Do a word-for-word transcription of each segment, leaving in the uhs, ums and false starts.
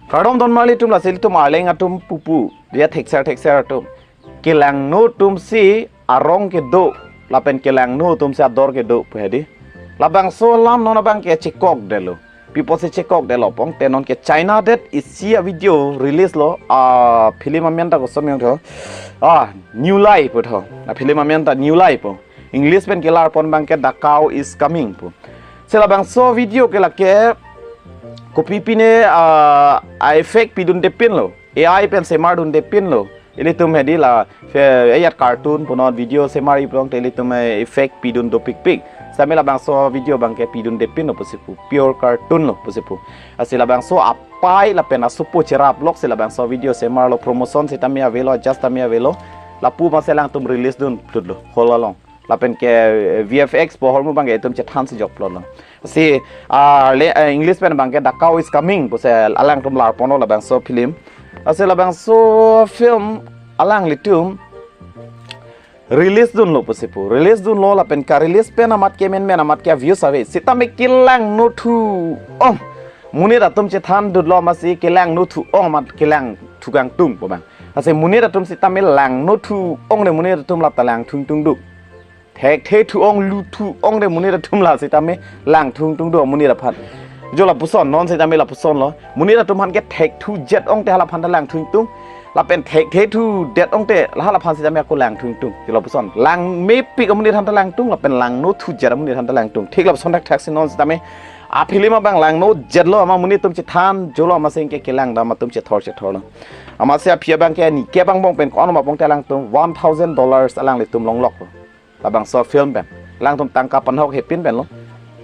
Kardom don marli atum, lasi ilitum Arleng atum pupu, dia thekser thekser atum. Kelangno atum si arong kedo, lapen kelangno atum si ador kedo pu hedi. Labangso alam non abang ke chekokdetlo. Pi apotsi chekokdetlo pulotangte non ke China det isi a-video release lo, a film amen ta koson yong tho. Ah, New Life pu tho. A film amen ta New Life pu. English pen kelarpon abang ke The Cow is Coming pu. Si labangso video ke lake kopi pine, ah, a-effect pidundepinlo. A I pen semardundepinlo. Ilitum hedi la, fe, eyat cartoon punon video semarji pulotangte ilitum, eh, effect pidun dopikpik. Sitame labangso video abang ke pidundepinlo pusi pu. Pure cartoon lo pusi pu. Lasi labangso apai lapen asopo cheraplok si labangso video semarlo, promotion sitame avelo, just tame avelo. Lapu amatsi alangtum release dunplutlo hall along. Lapen ke, eh, V F X pu ahormu abang ke itum chethan si jokplotlo. Si, ah, le, eh, English pen abang ke The Cow is Coming pusi alangtum larponlo labangso film. Lasi labangso film alanglitum release dunlo pusi pu. Release dunlo lapen ka-release pen amat ke menmen amat ke views ave. Sitame kelangno thu-ong. Monit atum chethandunlo amatsi kelangno thu-ong amat kelangthu kangtung pu abang. Lasi monit atum sitame langno thu-ong de monit atum la ta langthu ingtung duk. Thekthe thu-ong, lu thu-ong de monit atum la sitame langthu ingtung duk monit aphan. Jo lapuson, non sitame lapusonlo. Monit atum aphan ke thekthujet ongte hala aphan ta langthu ingtung. Lapen thekthe thudet ongte la hala aphan sitame ako langthu ingtung. Jo lapuson. Langmepik amonit aphan ta langtung, lapen langno thujet amonit aphan ta langtung. Thik lapuson thakthak si non sitame a film abang langnojetlo, amat monit atum chethanjolo, amatsi ke kelang dam atum chethor chethorlo. Amatsi aphi abang ke nike abang bong pen ko-an ma pulotangte alangtum one thousand dollars alanglitum longloklo. Labangso film pen. Alangtum tangka panhok hepin penlo.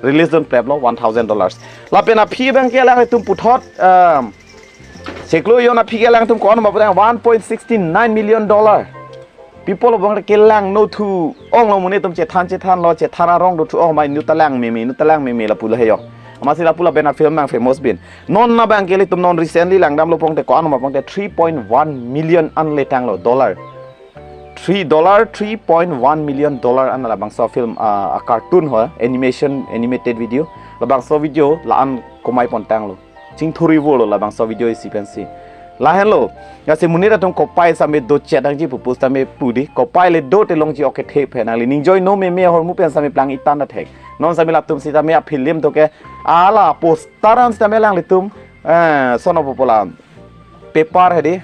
Release dunpreplo one thousand dollars. Lapen aphi abang ke alanglitum puthot, um, chiklo jon aphi ke alangtum ko-an ma pulotangte one point six nine million dollar. People abang kelangno thu-onglo, monit atum chethan chethanlo, chethan arong do thu-ong, mai inut ta langmeme, inut ta langmeme lapu lo heyo. Amatsi lapu lapen a film nang famous bin. Non abang ke ilitum non recently langdamlo pulotangte ko-an ma pulotangte three point one million an le tanglo dollar. Three dollar, three point one million dollar an labangso film, ah, a cartoon ho, animation, animated video. Labangso video la-an komai pon tanglo. Chingthuri volo labangso video isi pensi. Lahenlo, lasi monit atum kopai sitame dochet nangji pupu sitame pu di, kopai le dote longji ok kethe pen nangli. Ning joino meme ahormu pen sitame plang-i tangta thek. Non sitame latum sitame a film to ke, hala poster an sitame alanglitum, eh, sono popola. Paper hedi,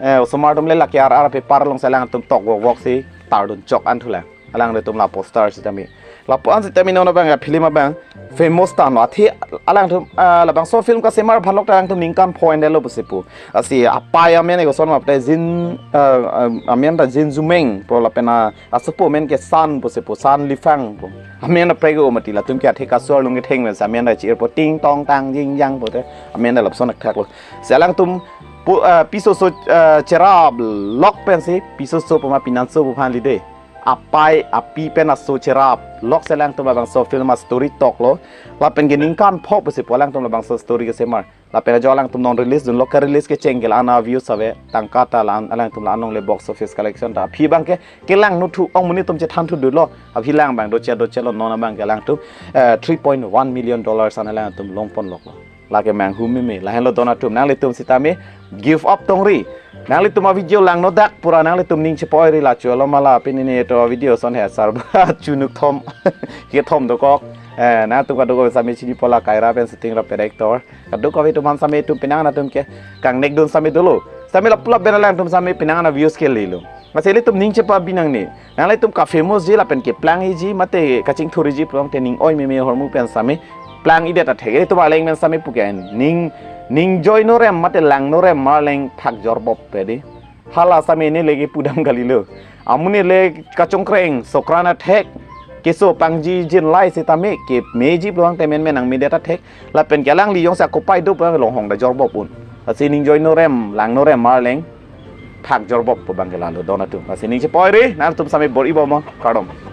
eh, osomar atum le lake ar ar paper alongsi alangtum tok wok wok si tardun chok an thulang. Alanglitum la poster sitame. Lapu an sitame non abang a film abang famous tanglo. Athe alangtum, ah, labangso film kasemar aphan lok ta alangtum ningkan point lo pusi pu. Lasi apai amen ke koson ma pulotangte Jin, ah, ah, amen ta Jin Jumeng pu lapen a, asopo amen ke San pusi pu, San Lifang pu. Amen ta prego mati, latum ke athe kasu arlong ketheng pen si amen ta chi-irpo, ting tong tang jing jang pute. Amen ta lapuson thakthaklo. Si alangtum pu, ah, piso so, ah, cheraplok pensi, piso so pu ma pinanso pu aphan lide. Apai api pen aso cheraplok si alangtum labangso film a story toklo. Lapen ke ningkan pho pusi pu alangtum labangso story kesemar. Lapen ajo alangtum non release dunlo, ka-release kecheng ke la-an a views ave, tangka ta la-an, alangtum la-an longle box office collection ta. Aphi abang ke kelangno thu-ong, monit atum chethanthudunlo. Aphi lang abang dochet dochetlo, non abang ke alangtum, eh, three point one million dollars an alangtum longponloklo. Lake manghumeme, lahenlo don atum, nanglitum sitame give up tongri. Nanglitum a video langno dak pura nanglitum ning chepoiri, la chulo ma la pini ne to video ason he sar ba chunuk thom. Kethom dokok. Eh, nangtum kadokave sitame chinipo, la Kaira pen shooting rap director. Kadokave atum aphan sitame itum penang atum ke kangnek dun sitame dolo. Sitame lapu lapen alangtum sitame penang a views ke lelo. Lasi ilitum ning chepabi nangne. Nanglitum ka-famousji lapen keplangji mate kachingthuriji pulotangte ning oi meme ahormu pen sitame plang-idet athek. Ilitum Arleng pen sitame pu ke ning, ning joino rem mate langno rem Arleng thak jorbop pe di. Hala sitame ne legi pudam kalilo. Amonit le kachongkreng sokran athek, keso pangji jinlai sitame kemeji pulotangte menmen nangmedet athek. Lapen ke alangli jongsi akopai do pu longhong ta jorbop un. Lasi ning joino rem langno rem Arleng thak jorbop pu abang ke lalo don atum. Lasi ning chepoiri, nangtum sitame bor-i bomnon, kardom.